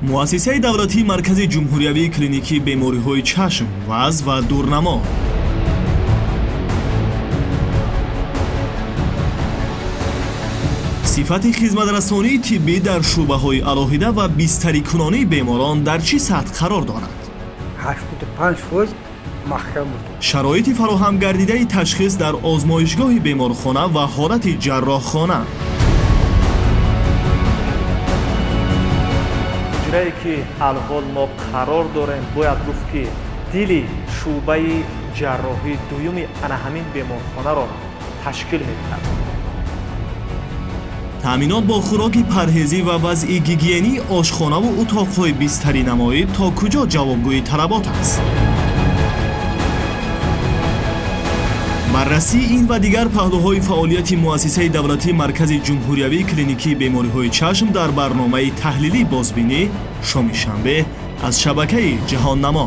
Муассисаи давлатии Маркази ҷумҳуриявии клиникии бемориҳои чашм, вазъ ва дурнамо. Сифати хизматрасонии тиббӣ дар шӯъбаҳои алоҳида ва бистарикунонии беморон дар чӣ сатҳ қарор дорад? 85% маҳкам буд. Шароити фароҳам гардидаи ташхис дар озмоишгоҳи беморхона ва ҳолати ҷарроҳхона. Ҳуҷрае, ки алҳол мо қарор дорем, бояд гуфт, ки дили шӯъбаи ҷарроҳии дуюми ана ҳамин беморхонаро ташкил медиҳад. Таъминот бо хӯроки парҳезӣ ва вазъи гигиении ошхонаву утоқҳои бистаринамоӣ то куҷо ҷавобгӯи талабот аст? Баррасии ин ва дигар паҳлӯҳои фаъолияти муассисаи давлатии Маркази ҷумҳуриявии клиникии бемориҳои чашм дар барномаи таҳлилӣ «Бозбинӣ» шоми шанбе аз шабакаи «Ҷаҳоннамо».